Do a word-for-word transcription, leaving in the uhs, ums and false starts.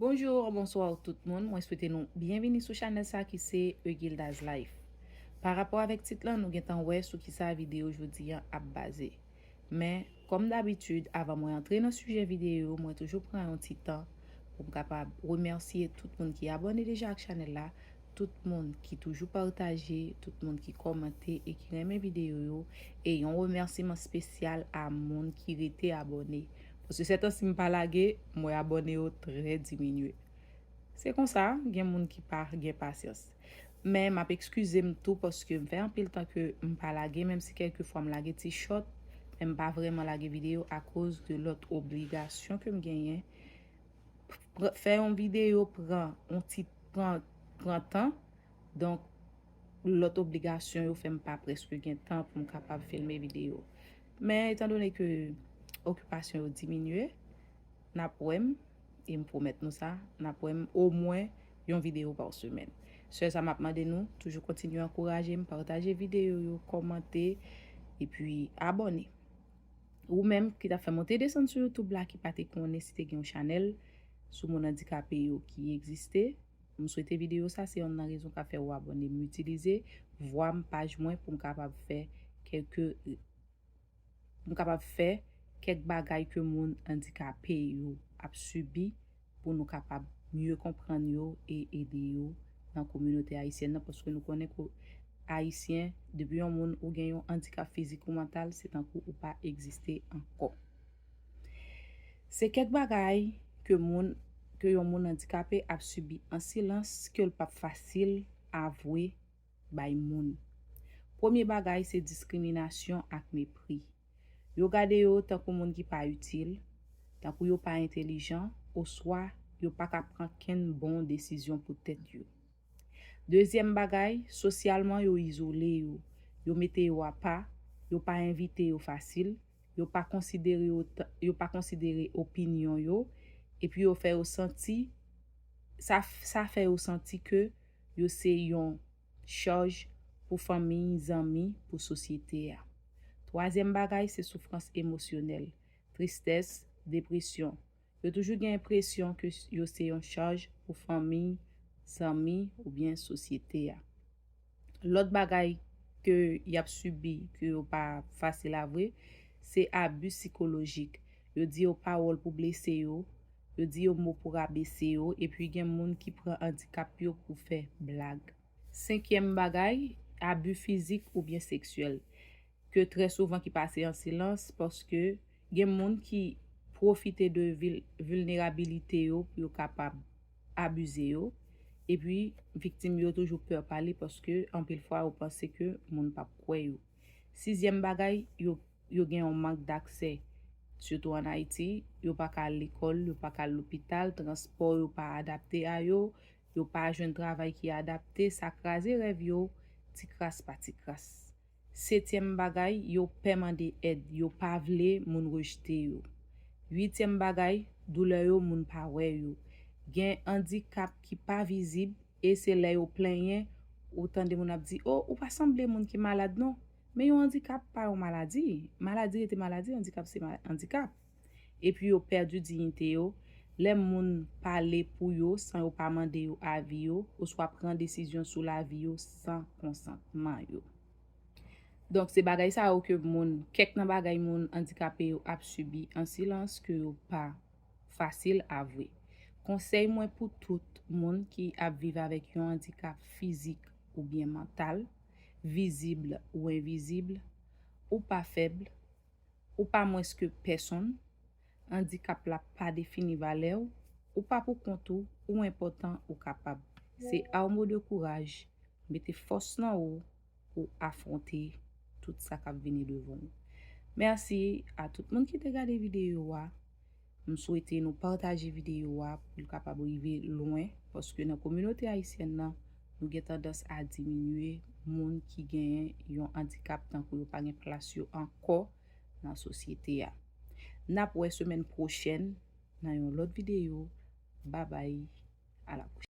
Bonjou, bonswa tout moun. Mwen swete nou byenvini sou chanèl sa ki se Egilda's Life. Pa rapò avèk tit lan, nou gentan wè sou kisa videyo jodi an ap baze. Men, kòm dabitid, avan mwen antre nan sijè videyo, mwen toujou pran yon ti tan pou m kapab remèsye tout moun ki abòne deja ak chanèl la, tout moun ki toujou pataje, tout moun ki kòmante e ki renmen videyo yo, e yon remèsiman espesyal a moun ki rete abòne. Paske sètan si m pa lage, m wè abòne yo trè diminye. Se konsa, gen moun ki pa gen pasyans. Men m ap ekskize m tou paske m fè anpil tan ke m pa lage, menm si kèlke fwa m lage ti short, men m pa vrèman lage videyo akoz de lòt obligasyon ke m genyen. Pr- Fè yon videyo pran yon ti pran pran tan. Donk, lòt obligasyon yo fè m pa prèske gen tan pou m kapab filme videyo. Men etandone ke okipasyon yo diminye, n ap wè m, e m pwomèt nou sa, n ap wè m omwen yon videyo pa semèn. Sèl sa m ap mande nou, toujou kontinye ankouraje m, pataje videyo yo, kòmante, epi abòne. Ou menm ki t ap fè monte desann sou YouTube la, ki pa te konnen si te gen yon chanèl sou moun andikape yo ki egziste, m swete videyo sa se yonn nan rezon k ap fè w abòne. M itilize vwa m, paj mwen pou m kapab fè kèlke, pou m kapab fè kèk bagay ke moun andikape yo ap sibi pou nou kapab mye konprann yo e ede yo nan kominote ayisyèn nan, paske nou konnen ke Ayisyen, depi yon moun ou gen yon andikap fizik ou mantal, se tankou ou pa egziste ankò. Se kèk bagay ke moun ke yon moun andikape ap sibi an silans ke l p ap fasil avwe bay moun. Premye bagay se diskriminasyon ak mepri. Yo gade yo tankou moun ki pa itil, tankou yo pa entelijan, oswa yo pa ka pran kenn bon desizyon pou tèt yo. Dezyèm bagay, sosyalman yo izole yo. Yo mete yo apa, yo pa envite yo fasil, yo pa konsidere yo t- yo pa konsidere opinyon yo, epi yo fè yo santi sa f- sa fè yo santi ke yo se yon chaj pou fanmi, zanmi, pou sosyete a. Twazyèm bagay se soufrans emosyonèl, tristès, depresyon. Yo toujou gen enpresyon ke yo se yon chaj pou fanmi, zanmi oubyen sosyete a. Lòt bagay ke y ap sibi, ke yo pa fasil avwe, se abi sikolojik. Yo di yo pawòl pou blese yo, yo di yo mo pou rabese yo, epi gen moun ki pran andikap yo pou fè blag. Senkyèm bagay, abi fizik oubyen seksyèl, ke trè souvan ki pase an silans, paske gen moun ki pwofite de vil- vilnerabilite yo pou yo kapab abize yo, epi viktim yo toujou pè pale paske anpil fwa yo panse ke moun p ap kwè yo. Sizyèm bagay, yo, yo gen yon mank daksè, sitou ann Ayiti, yo pa ka al lekòl, yo pa ka al lopital, transpò yo pa adapte a yo, yo pa jwenn travay ki adapte, sa kraze rèv yo, ti kras pa ti kras. Setyèm bagay, yo pè mande èd, yo pa vle moun rejte yo. Uityèm bagay, doulè yo moun pa wè yo. Gen andikap ki pa vizib e se lè yo plenyen ou tande moun ap di, "O, ou pa sanble moun ki malad non." Men yon andikap pa yon maladi. Maladi rete maladi, andikap se ma- andikap. Epi yo pèdi diyite yo lè moun pale pou yo san yo pa mande yo avi yo oswa pran desizyon sou lavi yo san konsantman yo. Donk, se bagay sa yo ke moun, kèk nan bagay moun andikape yo ap sibi an silans ke yo pa fasil avwe. Konsèy mwen pou tout moun ki ap viv avèk yon andikap fizik oubyen mantal, vizib ou envizib, ou pa fèb, ou pa mwens ke pèsonn, andikap la pa defini valè w, ou pa pou kont ou, ou enpòtan, ou kapab. Se a w mo de kouraj, mete fòs nan ou pou afwonte tout sa k ap vini devan w. Mèsi a tout moun ki te gade videyo a. M swete nou pataje videyo a pou l kapab rive lwen, paske nan kominote ayisyèn nan, nou gen tandans a diminye moun ki genyen yon andikap tankou yo pa gen plas yo ankò nan sosyete a. N ap wè semèn pwochèn nan yon lòt videyo. Babay, a la pwochèn.